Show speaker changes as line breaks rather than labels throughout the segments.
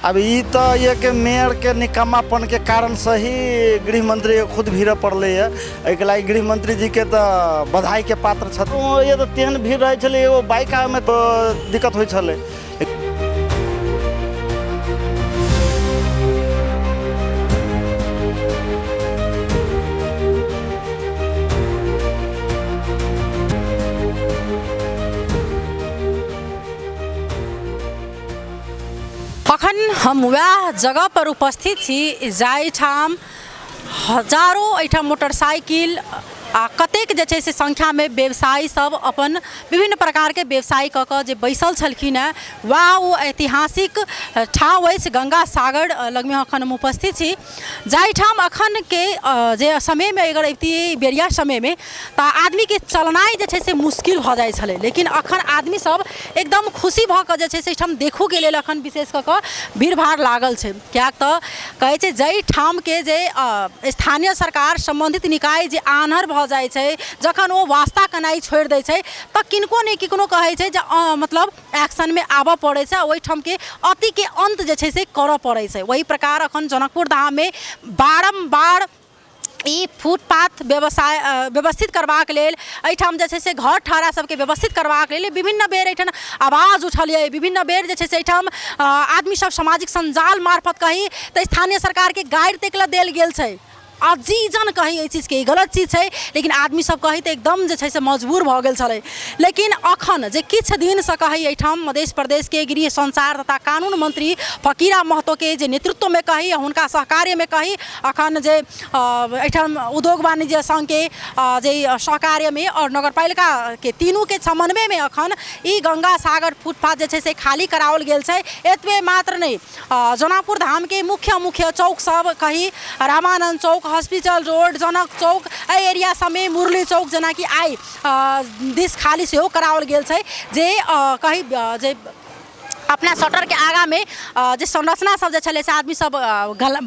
अब ई तऽ ये मेयरके निकम्मापनके कारणसँ ही गृह मंत्री खुद भीड़ऽ पड़लै हँ। एहिके लागि गृह मंत्री जीके तऽ बधाईके पात्र छथिन। ये तऽ तेहन भीड़ रहै छलै, एगो बाइक आबैमे तऽ दिक्कत होइ छलै।
अखन हम वएह जगह पर उपस्थित छी जाहिठाम हजारो एहिठाम मोटरसाइकिल आ कतेक जे छै से संख्यामे व्यवसायी सब अपन विभिन्न प्रकारके व्यवसाय कऽ कऽ जे बैसल छलखिन हेँ, वएह ओ ऐतिहासिक ठाँव अछि। गंगा सागर लगमे अखन हम उपस्थित छी, जाहिठाम अखनके जे समयमे अगर अबितियै बेरिया समयमे तऽ आदमीके चलनाइ जे छै से मुश्किल भऽ जाइ छलै, लेकिन अखन आदमी सब एकदम खुशी भऽ कऽ जे छै से एहिठाम देखोके लेल अखन विशेष कऽ कऽ भीड़ भाड़ लागल छै। किएक तऽ कहै छै जाहिठामके जे स्थानीय सरकार सम्बन्धित निकाय जे आन्हर भऽ जाइ छै, जखन ओ वास्ता केनाइ छोड़ि दै छै तऽ किनको ने किनको कहै छै जे मतलब एक्शनमे आबऽ पड़ै छै, ओहिठामके अतिके अन्त जे छै से करऽ पड़ै छै। ओहि प्रकार अखन जनकपुर धाममे बारम्बार ई फुटपाथ व्यवसाय व्यवस्थित करबाक लेल, एहिठाम जे छै से घर ठहरा सबके व्यवस्थित करबाक लेल विभिन्न बेर एहिठाम आवाज उठल यऽ। विभिन्न बेर जे छै से एहिठाम आदमी सब सामाजिक सञ्जाल मार्फत कही तऽ स्थानीय सरकारके गारि तक लए देल गेल छै। अजीजन कही एहि चीजके ई गलत चीज छै, लेकिन आदमी सब कही तऽ एकदम जे छै से मजबूर भऽ गेल छलै। लेकिन अखन जे किछु दिनसँ कही एहिठाम मध्य प्रदेशके गृह संचार तथा कानून मंत्री फकीरा महतोके जे नेतृत्वमे कही, हुनका सहकार्यमे कही, अखन जे एहिठाम उद्योग वाणिज्य संघके जे सहकार्यमे आओर नगरपालिकाके तीनूके समन्वयमे अखन ई गंगा सागर फुटपाथ जे छै से खाली कराओल गेल छै। एतबे मात्र नहि, जनकपुर धामके मुख्य मुख्य चौक सब कही रामानन्द चौक, हॉस्पिटल रोड, जनक चौक, एहि एरिया सबमे मुरली चौक जेनाकि आइ दिस खाली सेहो कराओल गेल छै। जे कही जे अपना शटरके आगाँमे जे संरचना सब जे छलै से आदमी सब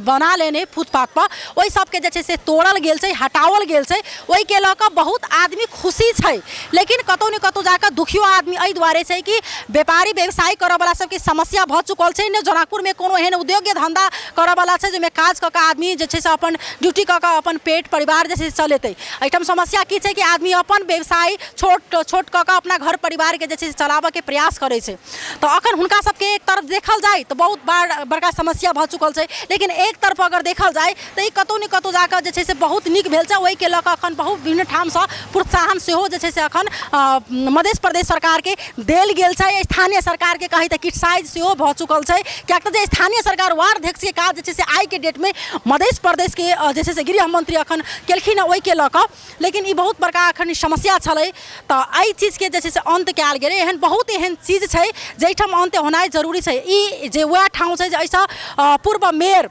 बना लेने फुटपाथपर, ओहि सबके जे छै से तोड़ल गेल छै, हटाओल गेल छै। ओहिके लऽ कऽ बहुत आदमी खुशी छै, लेकिन कतहु ने कतहु जाकऽ दुखियो आदमी एहि दुआरे छै कि व्यापारी व्यवसाय करऽवला सबके समस्या भऽ चुकल छै। ने जनकपुरमे कोनो एहन उद्योग धन्धा करऽवला छै जाहिमे काज कऽ कऽ आदमी जे छै से अपन ड्यूटी कऽ कऽ अपन पेट परिवार जे छै से चलेतै। एहिठाम समस्या की छै कि आदमी अपन व्यवसाय छोट छोट कऽ कऽ अपना घर परिवारके जे छै से चलाबऽके प्रयास करै छै। तऽ अखन हुनका सबके एक तरफ देखल जाय तऽ बहुत बड़का समस्या भऽ चुकल छै, लेकिन एक तरफ अगर देखल जाय तऽ ई कतहु ने कतहु जाकऽ जे छै से बहुत नीक भेल छै। ओहिके लऽ कऽ अखन बहुत विभिन्न ठामसँ प्रोत्साहन सेहो जे छै से अखन मध्य प्रदेश सरकारके देल गेल छै। स्थानीय सरकारके कही तऽ क्रिटिसाइज सेहो भऽ चुकल छै, किएक तऽ जे स्थानीय सरकार वार्ड अध्यक्षके काज जे छै से आइके डेटमे मध्य प्रदेशके जे छै से गृह मंत्री अखन केलखिन हँ ओहिके लऽ कऽ। लेकिन ई बहुत बड़का अखन समस्या छलै, तऽ एहि चीजके जे छै से अन्त कयल गेलै। एहन बहुत एहन चीज छै जाहिठाम अन्त होनाइ जरूरी छै। ई जे वएह ठाम छै जे एहिसँ पूर्व मेयर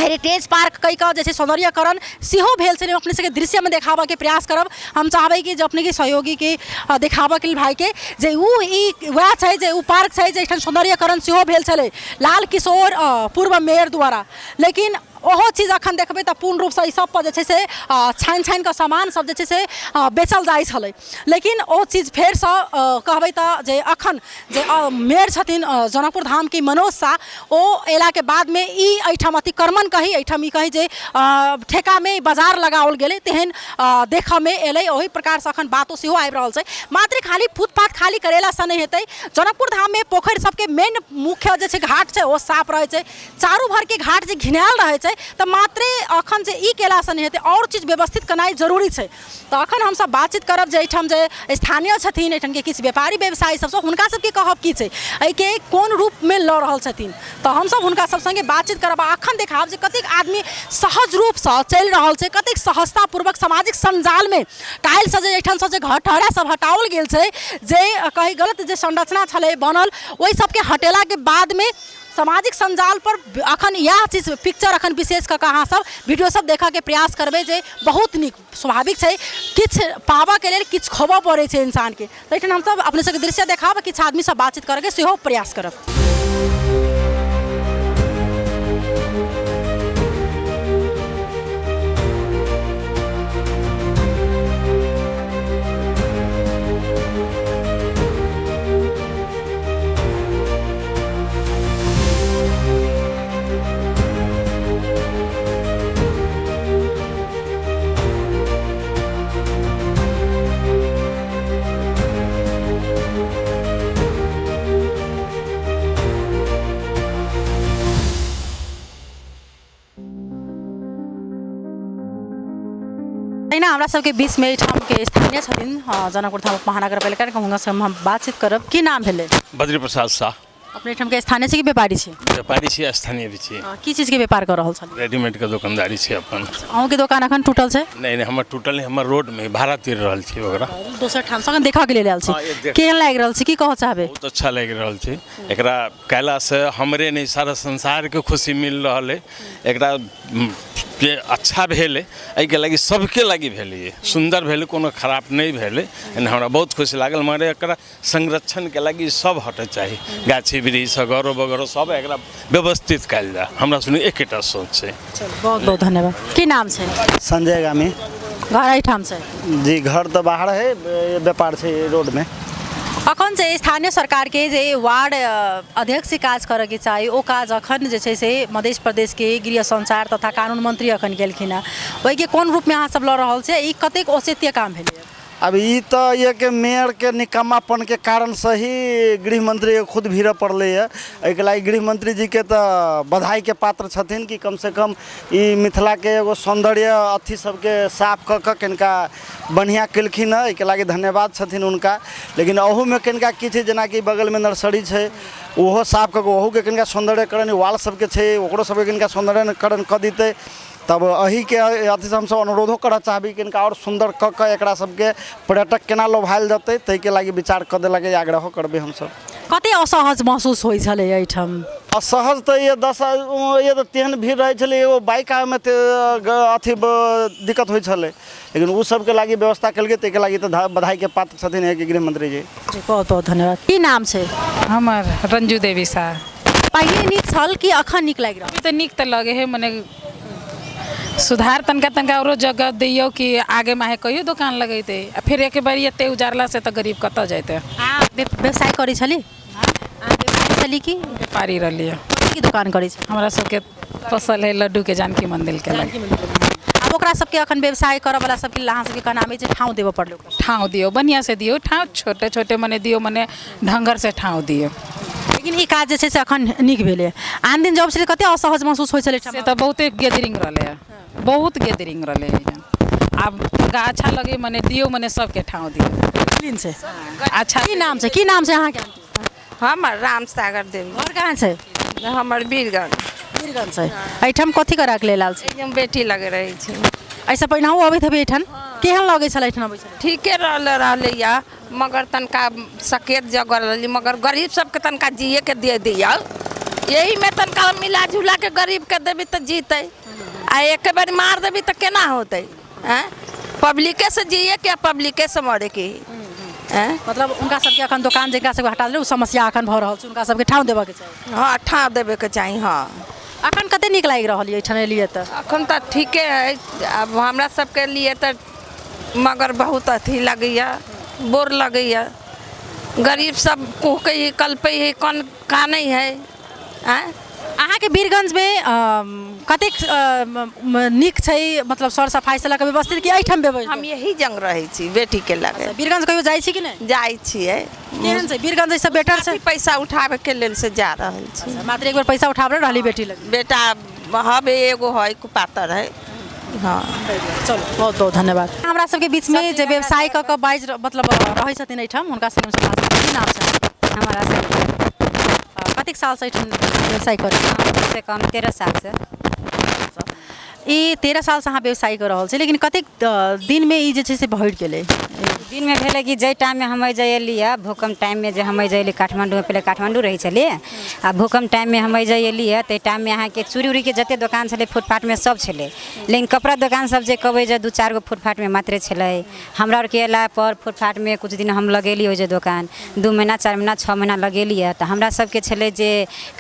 हेरिटेज पार्क कहि कऽ जे छै सौन्दर्यकरण सेहो भेल छलै। अपने सबके दृश्यमे देखाबऽके प्रयास करब। हम चाहबै कि जे अपनेके सहयोगीके देखाबऽके लेल भाइके जे ओ ई वएह छै जे ओ पार्क छै जाहिठाम सौन्दर्यकरण सेहो भेल छलै लाल किशोर पूर्व मेयर द्वारा। लेकिन ओहो चीज अखन देखबै तऽ पूर्ण रूपसँ ई सबपर जे छै से छानि छानि कऽ सामान सब जे छै से बेचल जाइ छलै। लेकिन ओ चीज फेरसँ कहबै तऽ जे अखन जे मेयर छथिन जनकपुर धामके मनोज साह, ओ अयलाके बादमे ई एहिठाम अतिक्रमण कही एहिठाम ई कही जे ठेकामे बाजार लगाओल गेलै तेहन देखऽमे एलै। ओहि प्रकारसँ अखन बातो सेहो आबि रहल छै। मात्र खाली फुटपाथ खाली करेलासँ नहि हेतै। जनकपुर धाममे पोखरि सबके मेन मुख्य जे छै घाट छै ओ साफ रहै छै, चारू भरके घाट जे घिनायल रहै छै, तऽ मात्रे अखन जे ई केलासँ नहि हेतै, आओर चीज व्यवस्थित केनाइ जरूरी छै। तऽ अखन हमसब बातचीत करब जे एहिठाम जे स्थानीय छथिन, एहिठामके किछु व्यापारी व्यवसायी सबसँ, हुनका सबके कहब की छै, एहिके कोन रूपमे लऽ रहल छथिन, तऽ हमसब हुनका सब सङ्गे बातचीत करब। आ अखन देखायब जे कतेक आदमी सहज रूपसँ चलि रहल छै, कतेक सहजतापूर्वक सामाजिक सञ्जालमे काल्हिसँ जे एहिठामसँ जे घर ठहरा सब हटाओल गेल छै, जे कही गलत जे संरचना छलै बनल, ओहि सबके हटेलाके बादमे सामाजिक सञ्जाल पर अखन इएह चीज पिक्चर अखन विशेष कऽ कऽ अहाँ सब वीडियो सब देखऽके प्रयास करबै जे बहुत नीक। स्वाभाविक छै किछु पाबऽके लेल किछु खोबऽ पड़ै छै इंसानके। तऽ एहिठाम हमसब अपने सबके दृश्य देखाब, किछु आदमीसँ बातचीत करऽके सेहो प्रयास करब। तहिना हमरा सबके बीचमे एहिठामके स्थानीय छथिन, जनकपुर धाम महानगरपालिका के, हुनका से हम बातचीत करब। की नाम भेलै?
बद्री प्रसाद शाह।
अपने एहिठामके स्थानीय छी कि व्यापारी छी?
व्यापारी छी, स्थानीय भी छी।
की चीजके व्यापार कऽ रहल छलियै?
रेडीमेडके दोकानदारी छै अपन।
अहूँके दोकान एखन टूटल छै?
नहि नहि, हमर टूटल नहि, हमर रोडमे भाड़ा तिर रहल छी ओकरा।
दोसर ठाम सँ देखऽके लेल आयल छी।
हँ, एक देख-
केहन लागि रहल छै, की कहऽ चाहबै?
बहुत अच्छा लागि रहल छै। एकरा कयलासँ हमरे नहि, सारा संसारके खुशी मिल रहल अइ। एकरा जे अच्छा भेलै, एहिके लागि सबके लागि भेलै, सुन्दर भेलै, कोनो खराब नहि भेलै। एहिमे हमरा बहुत खुशी लागल। मगर एकरा संरक्षणके लागि सब हटऽ चाही, गाछी वृक्ष अगरो बगरो सब एकरा व्यवस्थित कयल जाय। हमरा सुनि एकेटा सोच छै।
बहुत बहुत धन्यवाद। की नाम छै?
संजय गामी।
घर एहिठाम छै?
जी, घर तऽ बाहर है, व्यापार छै रोडमे।
अखन जे स्थानीय सरकारके जे वार्ड अध्यक्ष काज करऽके चाही, ओ काज अखन जे छै से मध्य प्रदेशके गृह संचार तथा कानून मंत्री अखन गेलखिन हेँ, ओहिके कोन रूपमे अहाँ सब लऽ रहल छियै? ई कतेक औचित्य काम भेलै?
अब ई तऽ यके मेयरके निकम्मापनके कारणसँ ही गृहमंत्री खुद भिड़ऽ पड़लै हँ। एहिके लागि गृहमंत्री जीके तऽ बधाईके पात्र छथिन कि कमसँ कम ई मिथिलाके एगो सौन्दर्य अथी सबके साफ कऽ कऽ कनिका बढ़िआँ केलखिन हँ। एहिके लागि धन्यवाद छथिन हुनका। लेकिन अहूमे कनिका की छै, जेनाकि बगलमे नर्सरी छै, ओहो साफ कऽ कऽ ओहूके कनिका सौन्दर्यकरण, वाल सबके छै, ओकरो सबके कनिका सौन्दर्यकरण कऽ दितै। तब एहिके अथीसँ हमसब अनुरोधो करऽ चाहबै कि कनिका आओर सुन्दर कऽ कऽ एकरा सबके पर्यटक केना लोभायल जेतै, ताहिके लागि विचार कऽ देलक आग्रहो करबै हमसब।
कते असहज महसूस होइ छलै एहिठाम?
असहज तऽ ये दस ये तऽ तेहन भीड़ रहै छलै, एगो बाइक आबैमे अथी दिक्कत होइ छलै। लेकिन ओ सबके लागि व्यवस्था केलकै, ताहिके लागि तऽ बधाईके पात्र छथिन एहिके गृहमंत्री जी।
जी, बहुत बहुत धन्यवाद। की नाम छै?
हमर रंजू देवी शाह।
पहिले नीक छल कि अखन नीक लागि रहल?
अभी तऽ नीक तऽ लगे है, मने सुधार तनका तनका औरो जगह दियौ कि आगे माहे कहियो दोकान लगेतै, आ फेर एक बार एते उजारला से तऽ गरीब कतऽ जेतै?
अहाँ व्यवसाय करै छली? अहाँ व्यवसायी छली कि
व्यापारी रहलियै?
कथीके दोकान करै छली?
हमरा सबके फसल है लड्डूके, जानकी मंदिरके लग।
आब ओकरा सबके अखन व्यवसाय करऽ वाला सबके अहाँ सबके कहनाम अछि जे ठाउँ देबऽ पड़लै ओकरा?
ठाँव दियौ, बढ़िआँ से दियौ ठाँव, छोटे छोटे मने दियौ, मने ढङ्गर से ठाँव दियौ।
लेकिन ई काज जे छै से अखन नीक भेलै। आन दिन जब छलै, कते असहज महसूस होइ छलै?
से तऽ बहुते गेदरिंग रहलै है, बहुत गेदरिंग रहलै है। आब तनका अच्छा लगे, मने दियौ, मने सबके ठाँव दियौ।
क्लीन छै।
अच्छा।
की नाम छै? की नाम छै अहाँके?
हमर राम सागर देवी।
घर कहाँ छै?
हमर वीरगंज।
वीरगंज छै। एहिठाम कथी करऽके लेल आयल छै?
हम बेटी लगे रहै छै।
एहिसँ पहिनहु अबैत हेबै एहिठाम? केहन लगै छलै एहिठाम अबै छलै?
ठीके रहल रहलैया, मगर तनका सकेत जगह रहली, मगर गरीब सबके तनका जिए के दे दियौ। यहीमे तनका मिला जुला के गरीबके देबी तऽ जीतै, आ एक बेर मार देबी तऽ केना होतै? आँय, पब्लिके से जिए के आ पब्लिके से मरे के आँय।
मतलब हुनका सबके अखन दोकान जिनका सबके हटा देलै, ओ समस्या अखन भऽ रहल छै, हुनका सबके ठाउँ देबऽके चाही।
हँ, ठाँव देबेके चाही, हँ।
अखन कते नीक लागि रहल यऽ एहिठाम एलियै तऽ?
अखन तऽ ठीके है आब हमरा सबके लिए तऽ, मगर बहुत अथी लगैया, बोर लगैया। गरीब सब कुहकै है, कलपै है, कन कानै है। आँय,
अहाँके वीरगंजमे कतेक नीक छै, मतलब सर सफाइ से लऽ कऽ व्यवस्थित कि एहिठाम व्यवस्थित?
हम यही जंग रहै छी बेटीके लगे।
वीरगंज कहियो जाइ छी कि नहि?
जाइ छियै।
केहन छै वीरगंज? एहिसँ बेटर छै?
पैसा उठाबैके लेल से जा रहल छी।
मात्र एक बेर पैसा उठाबे रहली बेटी लग?
बेटा हबे एगो है, कुपातर है। हँ।
चलू, बहुत बहुत धन्यवाद। हमरा सबके बीचमे जे व्यवसाय कऽ कऽ बाजि मतलब रहै छथिन एहिठाम, हुनका संगे हमसब बात करब। की नाम छै?
हमारा सब।
कतेक सालसँ एहिठाम व्यवसाय करै छी?
कम से कम 13 सालसँ।
ई 13 सालसँ अहाँ व्यवसाय कऽ रहल छी, लेकिन कतेक दिनमे ई जे छै से भरि गेलै?
दिनमे भेलै कि जाहि टाइममे हम एहि एलियै, भूकम्प टाइममे जे हम एहि एलियै काठमाण्डूमे, पहिले काठमाण्डू रहै छलियै, आ भूकम्प टाइममे हम एहि एलियै ताहि टाइममे अहाँके चूड़ी उड़ीके जते दोकान छलै फुटपाथमे सब छलै, लेकिन कपड़ा दोकान सब जे कहबै जे 2-4 गो फुटपाथमे मात्रे छलै। हमरा आरके अयला पर फुटपाथमे कुछ दिन हम लगेली ओहि जे दोकान, 2 महीना, 4 महीना, 6 महीना लगेलियै। तऽ हमरा सबके छलै जे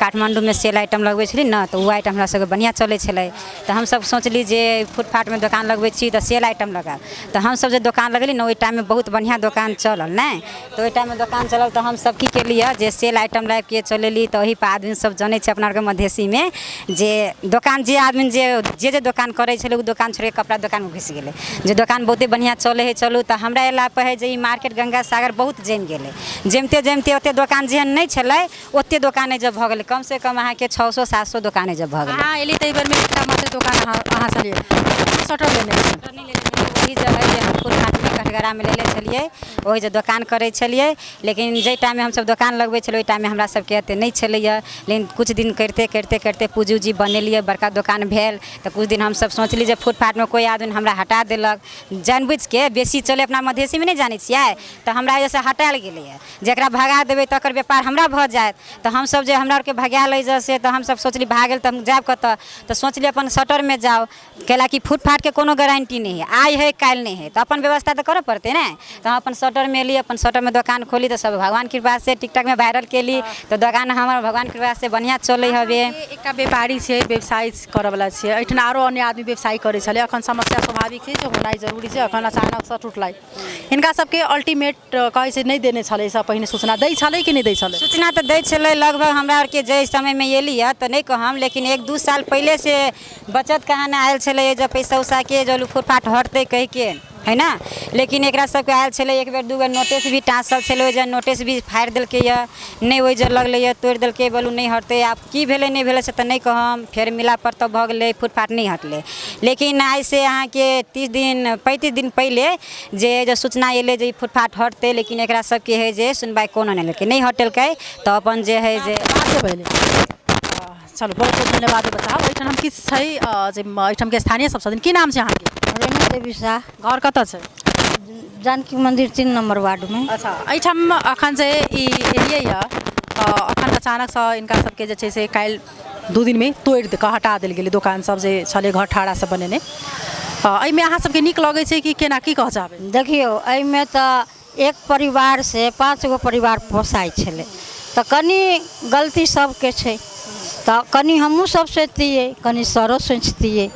काठमाण्डूमे सेल आइटम लगबै छली ने, तऽ ओ आइटम हमरा सबके बढ़िआँ चलै छलै। तऽ हमसब सोचली जे फुटपाथमे दोकान लगबै छी तऽ सेल आइटम लगायब। तऽ हमसब जे दोकान लगेली ने, ओहि टाइममे बहुत बढ़िआँ दोकान चलल ने। तऽ ओहि टाइममे दोकान चलल तऽ हमसब की केलियै जे सेल आइटम लाबिके चलेली। तऽ ओहिपर आदमी सब जनै छै अपना आरके मधेशीमे जे दोकान जे आदमी जे जे जे दोकान करै छलै, ओ दोकान छोड़िके कपड़ा दोकानमे घुसि गेलै, जे दोकान बहुते बढ़िआँ चलै हइ, चलू। तऽ हमरा अयला पर हइ जे ई मार्केट गंगा सागर बहुत जमि गेलै। जमिते जमिते ओते दोकान जेहन नहि छलै, ओते दोकान एहि जब भऽ गेलै। कम से कम अहाँके 600-700 दोकान एहि जब भऽ गेलै।
अहाँ एली तऽ एहि बेरमे एकटा मात्र दोकान अहाँ छलियै। शटर लेने छियै?
शटर नहि लेने छलियै, ओही जगह जे हम फुटपाथमे कठघरामे लेले छलियै, ओहि जे दोकान करै छलियै। लेकिन जाहि टाइममे हमसभ दोकान लगबै छलियै, ओहि टाइममे हमरा सबके एतेक नहि छलैए। लेकिन किछु दिन करिते करिते करिते पूँजी उजी बनेलियै, बड़का दोकान भेल। तऽ किछु दिन हमसभ सोचली जे फुटपाथमे कोइ आदमी हमरा हटा देलक जानि बुझिके, बेसी चलै अपना मधेशीमे नहि जानै छियै, तऽ हमरा एहिसँ हटायल गेलैए। जकरा भगा देबै तकर व्यापार हमरा भऽ जायत। तऽ हमसभ जे हमरा आरके भगायल एहिसँ, तऽ हमसभ सोचली भए गेल तऽ हम जायब कतऽ? तऽ सोचली अपन शटरमे जाउ, कैलाकि फुटपाथके कोनो गारंटी नहि हइ, आइ हइ काल्हि नहि हइ, तऽ अपन व्यवस्था तऽ करऽ पड़तै ने। तऽ हम अपन शटरमे एली, अपन शटरमे दोकान खोली, तऽ सब भगवान कृपासँ टिकटॉकमे वायरल केली, तऽ दोकान हमर भगवान कृपासँ बढ़िआँ चलै हवे।
एकटा व्यापारी छियै, व्यवसाय करऽवला छियै, एहिठाम आरो अन्य आदमी व्यवसाय करै छलै। अखन समस्या स्वाभाविक छै जे होनाइ जरूरी छै। अखन अचानकसँ टूटलै, हिनका सबके अल्टीमेट कहै छै नहि देने छलै एहिसँ पहिने? सूचना दै छलै कि नहि दै छलै?
सूचना तऽ दै छलै। लगभग हमरा आरके जाहि समयमे एली हँ तऽ नहि कहम, लेकिन 1-2 साल पहिलेसँ बचत कहाना आयल छलै जे पैसा उसाके जलू फुटपाथ हटतै कहिके है ना। लेकिन एकरा सबके आयल छलै, एक बेर दू बेर नोटिस भी टाँसल छलै, ओहि जे नोटिस भी फाड़ि देलकै यऽ, नहि ओहि जे लगलै यऽ, तोड़ि देलकै, बोलू नहि हटतै। आब की भेलै नहि भेलै से तऽ नहि कहम। फेर मिला पर तऽ भऽ गेलै, फुटपाथ नहि हटलै। लेकिन आइसँ अहाँके 30 दिन 35 दिन पहिले जे जे सूचना एलै जे ई फुटपाथ हटतै, लेकिन एकरा सबके है जे सुनवाइ कोनो नहि लेलकै, नहि हटेलकै। तऽ अपन जे है जे
बात भेलै। चलू, बहुत बहुत धन्यवाद बताउ। एहिठाम हम किछु छै जे एहिठामके स्थानीय सब छथिन। की नाम छै अहाँके?
रेणु देवी शाह।
घर कतऽ छै?
जानकी मंदिर 3 नंबर वार्डमे।
अच्छा, एहिठाम अखन जे ई एरिया यऽ, अखन अचानकसँ हिनका सबके जे छै से काल्हि 2 दिनमे तोड़ि कऽ हटा देल गेलै दोकान सब जे छलै घर ठाड़ा सब बनेने। एहिमे अहाँ सबके नीक लगै छै कि केना, की कहऽ चाहबै?
देखियौ, एहिमे तऽ एक परिवार से 5 गो परिवार पोसाइ छलै, तऽ कनि गलती सबके छै, तऽ कनि हमहूँ सब सोचतियै, कनि सरो सोचतियै,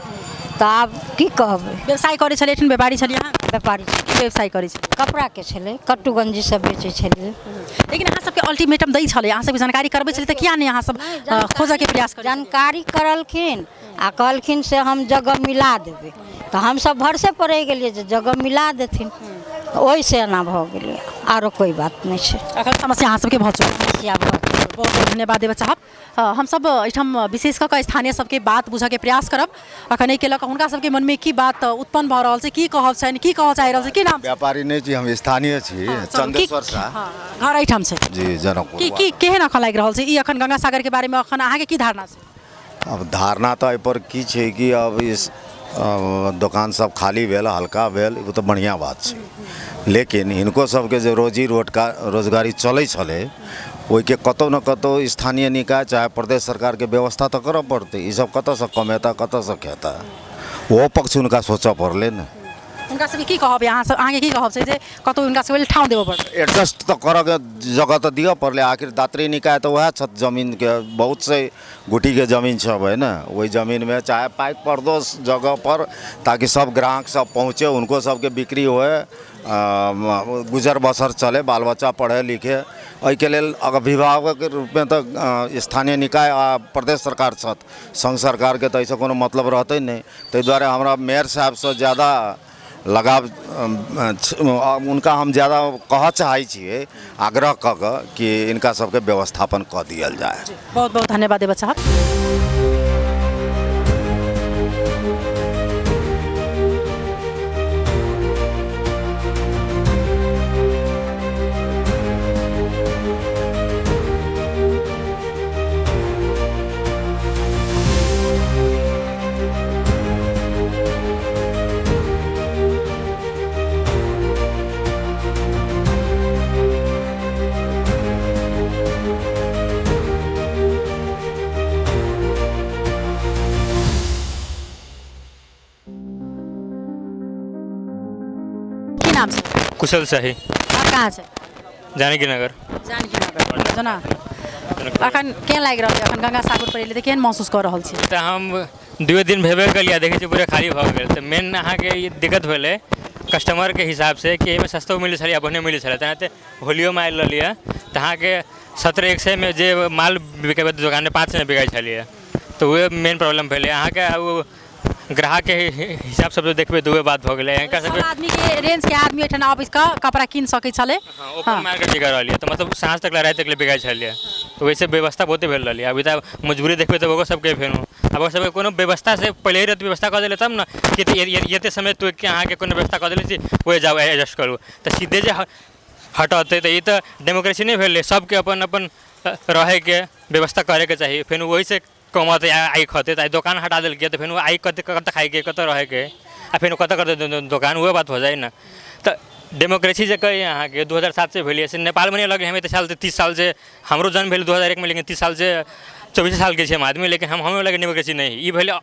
तऽ आब की कहबै।
व्यवसाय करै छलियै एहिठाम? व्यापारी छलियै अहाँ?
व्यापारी छलियै।
की व्यवसाय करै छलियै?
कपड़ाके छलै, कट्टू गंजी सब बेचै छलियै।
लेकिन अहाँ सबके अल्टीमेटम दै छलै, अहाँ सबके जानकारी करबै छलै, तऽ किया नहि अहाँ सब खोजऽके प्रयास करै छलियै?
जानकारी करलखिन आ कहलखिन से हम जगह मिला देबै, तऽ हमसब भरसे पर रहि गेलियै जे जगह मिला देथिन, ओहिसँ एना भऽ गेलै, आरो कोइ बात नहि छै।
अखन समस्या अहाँ सबके भऽ चुकल।
समस्या भऽ चुकल।
बहुत बहुत धन्यवाद देबऽ चाहब। हमसब एहिठाम विशेष कऽ कऽ स्थानीय सबके बात बुझऽके प्रयास करब। अखन एहिके लऽ कऽ हुनका सबके मनमे की बात उत्पन्न भऽ रहल छै, की कहब छनि, की कहऽ चाहि रहल छै? की नाम?
व्यापारी नहि छी हम, स्थानीय छी। चंदेश्वर शाह।
घर एहिठाम छै?
जी, जनकपुर।
की की केहन अखन लागि रहल छै ई अखन गंगा सागरके बारेमे अखन अहाँके की धारणा छै?
अब धारणा तऽ एहिपर की छै कि अब इस दोकान सब खाली भेल, हल्का भेल, ओ तऽ बढ़िआँ बात छै, लेकिन हिनको सबके जे रोजी रोटका रोजगारी चलै छलै, ओहिके कतहु ने कतहु स्थानीय निकाय चाहे प्रदेश सरकारके व्यवस्था तऽ करऽ पड़तै। ई सब कतऽसँ कमेता, कतऽसँ खेता, ओहो पक्ष हुनका सोचऽ पड़लै ने।
हुनका सबके की कहब अहाँ सब? अहाँके की कहब छै जे कतहु हुनका सबके ठाउँ देबऽ पड़तै?
एडजस्ट तऽ करऽके जगह तऽ दिअ पड़लै। आखिर दात्री निकाय तऽ वएह छथि, जमीनके बहुत से गुटीके जमीन सब है ने, ओहि जमीनमे चाहे पाइप पर दो जगह पर, ताकि सब ग्राहक सब पहुँचे, उनको सबके बिक्री होए, गुजर बसर चले, बाल बच्चा पढ़े लिखे। एहिके लेल अभिभावकके रूपमे तऽ स्थानीय निकाय आ प्रदेश सरकार छथि, संघ सरकारके तऽ एहिसँ कोनो मतलब रहतै नहि। ताहि दुआरे हमरा मेयर साहबसँ ज्यादा लगाव, हुनका हम ज्यादा कहऽ चाहै छियै, आग्रह कऽ कऽ कि हिनका सबके व्यवस्थापन कऽ दियल जाय।
बहुत बहुत धन्यवाद देबऽ चाहब। की नाम छै?
कुशल शाही।
घर कहाँ छै?
जानकी नगर।
जानकी नगर। जना अखन केहन लागि रहल छै? अखन गंगा सागर पर एलियै तऽ केहन महसूस कऽ रहल छी?
तऽ हम 2 दिन भेबे केलियै, देखै छियै पूरा खाली भऽ गेल। तऽ मेन अहाँके ई दिक्कत भेलै कस्टमरके हिसाबसँ कि एहिमे सस्तो मिलै छलै आ बढ़िआँ मिलै छलै। तेनाहिते होलियोमे आयल रहलियै तऽ अहाँके 17 100 मे जे माल बिकेबै दोकानमे 5 सए मे बिकाइ छलियै, तऽ उहे मेन प्रॉब्लम भेलै अहाँके। ओ ग्राहकके हिसाब सबसँ देखबै तऽ उहे बात भऽ गेलै। हिनका
सबके सब आदमीके रेंजके आदमी एहिठाम आबि कऽ कपड़ा कीन सकै छलै।
हँ, ओपन मार्केट बिका रहल यऽ, तऽ मतलब साँझ तक राति तक ले बिकाइ छलियै, तऽ वैसे व्यवस्था बहुते भेल रहलै। अभी तऽ मजबूरी देखबै तऽ ओहो सबके फेनो आब ओकर सबके कोनो व्यवस्था से पहिले ही रहतै व्यवस्था कऽ देले तब ने कि एते समय तोड़ि के अहाँके कोनो व्यवस्था कऽ देले छी ओहि जाउ एडजस्ट करू। तऽ सीधे जे हटौतै तऽ ई तऽ डेमोक्रेसी नहि भेलै। सबके अपन अपन रहैके व्यवस्था करैके चाही, फेर ओहिसँ कमतै आइ खतै। तऽ आइ दोकान हटा देलकै तऽ फेर आइ कतऽ कतऽ खाइके, कतऽ रहैके, आ फेर कतऽ करतै दोकान, उहे बात हो जाइ ने। तऽ डेमोक्रेसी जे कहैए अहाँके 2007सँ भेलैए से नेपालमे नहि अलग। हम एते साल 30 सालसँ, हमरो जन्म भेल 2001मे, लेकिन 30 सालसँ 24 सालके छै हम आदमी, लेकिन हम लगे डेमोक्रेसी नहि। ई भेलै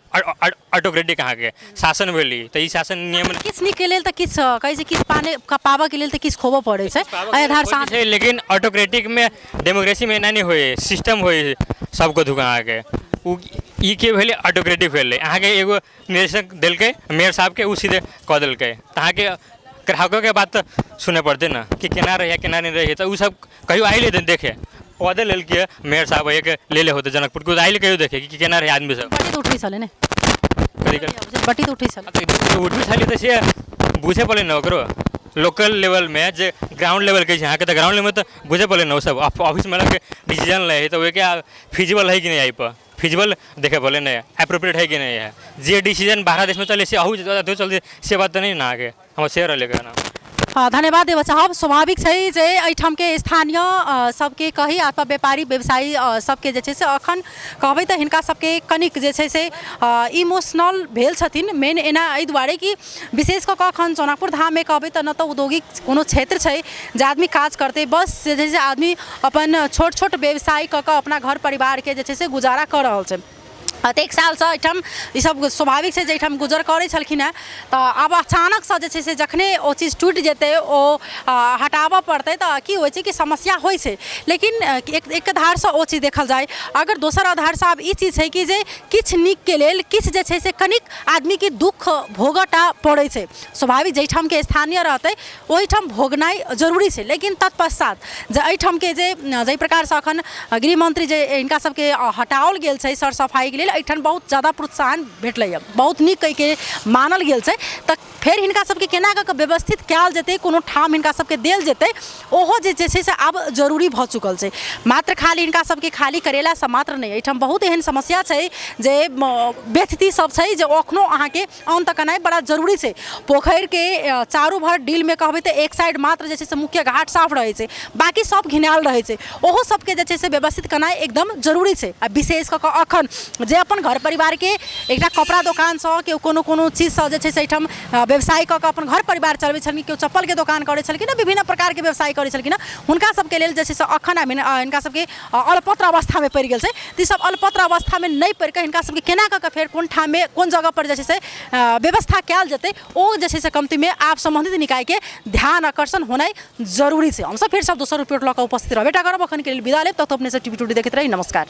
ऑटोक्रेटिक अहाँके शासन भेलै। तऽ ई शासन नियम
किछु नीकके लेल तऽ किछु कहै छै, किछु पाने पाबऽके लेल तऽ किछु खोबऽ पड़ै छै एहि आधार
छै। लेकिन ऑटोक्रेटिकमे डेमोक्रेसीमे एना नहि होइ, सिस्टम होइ सबके धुक अहाँके। ओ ई के भेलै ऑटोक्रेटिक भेलै, अहाँके एगो निर्देशक देलकै मेयर साहबके, ओ सीधे कऽ देलकै। तऽ अहाँके ग्राहकोके बात तऽ सुनय पड़तै ने कि केना रहै, केना नहि रहै। तऽ ओ सब कहियो आइले देखे पौधे लेलकै मेयर साहब एक ले ले होते जनकपुर के, आइले कहियो देखे कि केना रहै आदमी सब।
बटी तऽ उठै छलै ने,
कथी?
बटी तऽ उठै छलै।
उठबै छलै तऽ से बुझे पड़लै ने ओकरो लोकल लेवलमे जे ग्राउंड लेवलके छै अहाँके, तऽ ग्राउंड लेवलमे तऽ बुझे पड़लै ने। ओसब ऑफिसमे रहिके डिसीजन लै है तऽ ओहिके फिजिबल है कि नहि, एहि पर फिजिबल देखे पड़लै ने, अप्रोप्रिएट है कि नहीं है। जे डिसीजन बाहर देशमे चलै से अहू चलते, से बात तऽ नहि ने अहाँके हमर शेयर रहलै कहना।
धन्यवाद देबऽ चाहब। स्वाभाविक छै जे एहिठामके स्थानीय सबके कही अथवा व्यापारी व्यवसायी सबके जे छै से अखन कहबै तऽ हिनका सबके कनिक जे छै से इमोशनल भेल छथिन। मेन एना एहि दुआरे कि विशेष कऽ कऽ अखन जनकपुर धाममे कहबै तऽ न तऽ औद्योगिक कोनो क्षेत्र छै जे आदमी काज करतै, बस जे छै से आदमी अपन छोट छोट व्यवसाय कऽ कऽ अपना घर परिवारके जे छै से गुजारा कऽ रहल छै एतेक सालसँ एहिठाम। ईसब स्वाभाविक छै जे एहिठाम गुजर करै छलखिन हेँ, तऽ आब अचानकसँ जे छै से जखने ओ चीज टूटि जेतै, ओ हटाबऽ पड़तै, तऽ की होइ छै कि समस्या होइ छै। लेकिन एक एक आधारसँ ओ चीज देखल जाय, अगर दोसर आधारसँ आब ई चीज छै कि जे किछु नीकके लेल किछु जे छै से कनिक आदमीके दुःख भोगऽ टा पड़ै छै। स्वाभाविक जाहिठामके स्थानीय रहतै ओहिठाम भोगनाइ जरूरी छै। लेकिन तत्पश्चात जे एहिठामके जे जाहि प्रकारसँ एखन गृहमन्त्री जे हिनका सबके हटाओल गेल छै सर सफाइके लेल, एहिठाम बहुत ज्यादा प्रोत्साहन भेटलैए, बहुत नीक एहिके मानल गेल छै। तऽ फेर हिनका सबके केना कऽ कऽ व्यवस्थित कयल जेतै, कोनो ठाम हिनका सबके देल जेतै, ओहो जे छै से आब जरूरी भऽ चुकल छै। मात्र खाली हिनका सबके खाली करेलासँ मात्र नहि, एहिठाम बहुत एहन समस्या छै जे व्यक्ति सब छै जे एखनो अहाँके अन्त केनाइ बड़ा जरूरी छै। पोखरिके चारू भर डीलमे कहबै तऽ एक साइड मात्र जे छै से मुख्य घाट साफ रहै छै, बाँकी सब घिनायल रहै छै। ओहो सबके जे छै से व्यवस्थित केनाइ एकदम जरूरी छै। आ विशेष कऽ कऽ एखन जे अपन घर परिवारके एकटा कपड़ा दोकानसँ केओ कोनो कोनो चीजसँ जे छै से एहिठाम व्यवसाय कऽ कऽ अपन घर परिवार चलबै छलखिन, केओ चप्पलके दोकान करै छलखिन, विभिन्न प्रकारके व्यवसाय करै छलखिन, हुनका सबके लेल जे छै से एखन हिनका सबके अलपत्र अवस्थामे पड़ि गेल छै। तऽ ईसब अलपत्र अवस्थामे नहि पड़िकऽ हिनका सबके केना कऽ कऽ फेर कोन ठाममे कोन जगहपर जे छै से व्यवस्था कयल जेतै, ओ जे छै से कमतीमे आब सम्बन्धित निकायके ध्यान आकर्षण होनाइ जरूरी छै। हमसब फेर सब दोसर रिपोर्ट लऽ कऽ उपस्थित रहबे टा करब। अखनके लेल विदा लेब, तब अपने सब टीवी टुडे देखैत रही। नमस्कार।